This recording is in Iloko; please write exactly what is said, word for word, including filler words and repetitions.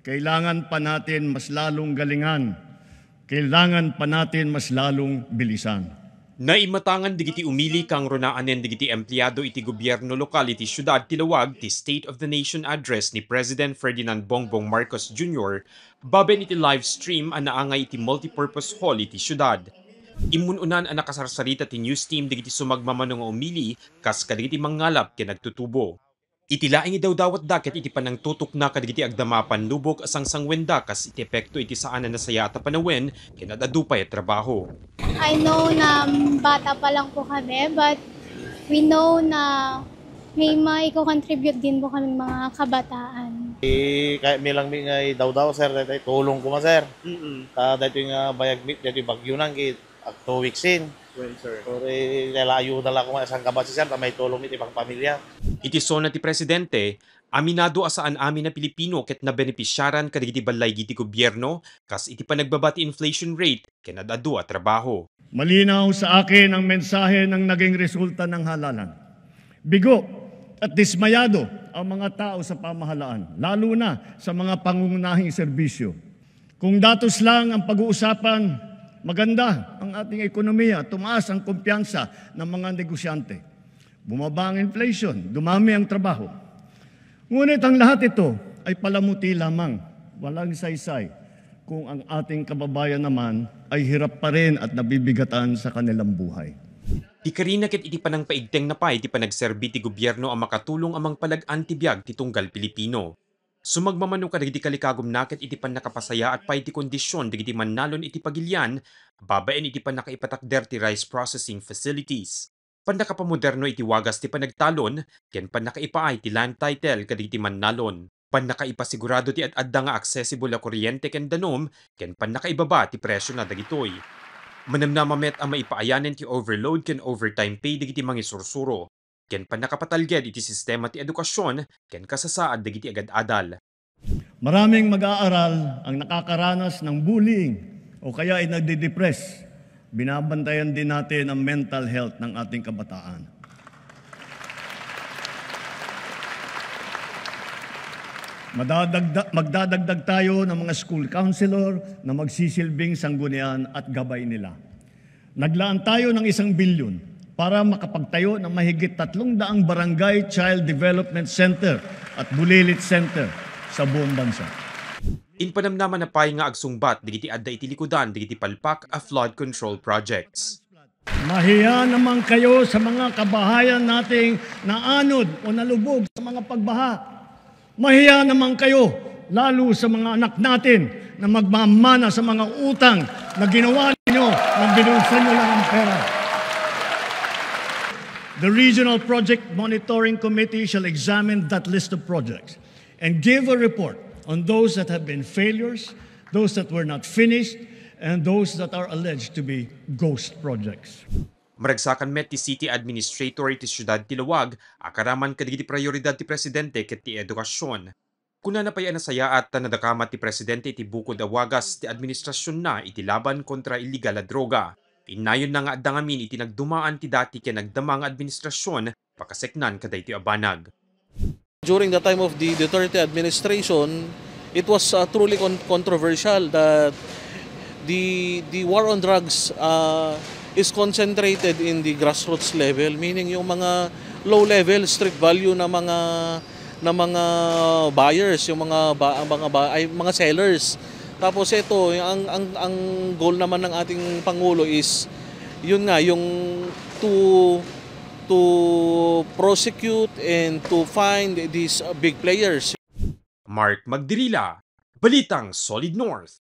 Kailangan pa natin mas lalong galingan. Kailangan pa natin mas lalong bilisan. Naimatangan dagiti umili kangrunaanen dagiti empleado iti gobierno lokal iti siudad ti Laoag ti State of the Nation Address ni President Ferdinand Bongbong Marcos Junior babaen iti live stream a naangay iti multipurpose hall iti siudad. Immun-unan a nakasarsarita ti news team dagiti sumagmamano nga umili kas kadagiti mangngalap ken agtutubo. Iti laeng idawdawatda ket iti panangtutokna kadagiti agdama a pannubok a sangsangwenda kas iti epekto iti saan a nasayaat a panawen ken ad-adu pay a trabaho. I know na bata pa lang po kami, but we know na may maiko-contribute din po kaming mga kabataan. Eh, kaya mi lang mi nga idawdaw, sir, daytoy tulong ko ma, sir. Mm-mm. Ta daytoy nga bayag mi, daytoy bagyo nang kit, ag two weeks in. Well, sir. Sorry, kaya ayuda lang ko nga isang kabasi, sir, ta may tulong mi ti pagpamilya. Iti sona ti presidente, aminado a saan amin a Pilipino ket nabenepisiaran kadagiti ballaygi ti gobierno kas iti panagbaba ti inflation rate ken ad-adu a trabaho. Malinaw sa akin ang mensahe ng naging resulta ng halalan. Bigo at dismayado ang mga tao sa pamahalaan, lalo na sa mga pangunahing serbisyo. Kung datos lang ang pag-uusapan, maganda ang ating ekonomiya, tumaas ang kumpiyansa ng mga negosyante. Bumaba ang inflation, dumami ang trabaho. Ngunit ang lahat ito ay palamuti lamang, walang saysay, kung ang ating kababayan naman ay hirap pa rin at nabibigatan sa kanilang buhay. Ikarina ket iti panangpaigtengna pay ti panagserbi ti gobierno a makatulong a mangpalag-an ti biag ti tunggal Pilipino. Sumagmamano kadagiti kalikagumna ket iti pannakapasayaat pay ti kondisyon dagiti mannalon iti pagilian, babaen iti pannakaipatakder ti rice processing facilities. Pannakapamoderno iti wagas ti panagtalon, ken pannakaipaay ti land title kadagiti mannalon. Pannakaipasigurado ti ad-adda nga accessible a kuryente ken danum, ken pannakaibaba ti presyo na dagitoy. Manamnama met a maipaayanen ti overload ken overtime pay dagiti mangisursuro, ken pannakapatalged iti sistema ti edukasyon ken kasasaad dagiti agad-adal. Maraming mag-aaral ang nakakaranas ng bullying o kaya ay nagdidepress. Binabantayan din natin ang mental health ng ating kabataan. Madadagda-, magdadagdag tayo ng mga school counselor na magsisilbing sanggunian at gabay nila. Naglaan tayo ng isang bilyon para makapagtayo ng mahigit tatlong daang barangay child development center at bulilit center sa buong bansa. Impanamnama na pay nga agsungbat dagiti adda iti likudan dagiti palpak a flood control projects. Mahiya naman kayo sa mga kabahayan nating naanod o nalubog sa mga pagbaha. Mahiya naman kayo, lalo sa mga anak natin na magmamana sa mga utang na ginawa ninyo nang binulsa nyo lang ang pera. The Regional Project Monitoring Committee shall examine that list of projects and give a report on those that have been failures, those that were not finished, and those that are alleged to be ghost projects. Maragsakan met ti city administrator iti siudad ti Laoag a karaman kadagiti prioridad ti presidente ket ti edukasyon. Kunana pay a nasayaat ta nadakamat ti presidente iti bukod a wagas ti administrasionna iti laban kontra illegal a droga. Innayonna nga adda ngamin iti nagdumaan ti dati ken nagdama nga administrasion pakaseknan kadaytoy a banag. During the time of the Duterte administration, it was, uh, truly con-, controversial that the, the war on drugs, uh, is concentrated in the grassroots level, meaning yung mga low level, street value na mga, na mga buyers, yung mga ba-, mga ba-, ay, mga sellers. Tapos ito, ang, ang, ang goal naman ng ating Pangulo is, yun nga, yung to, to prosecute and to find these, uh, big players. Mark Magdirila, Balitang Solid North.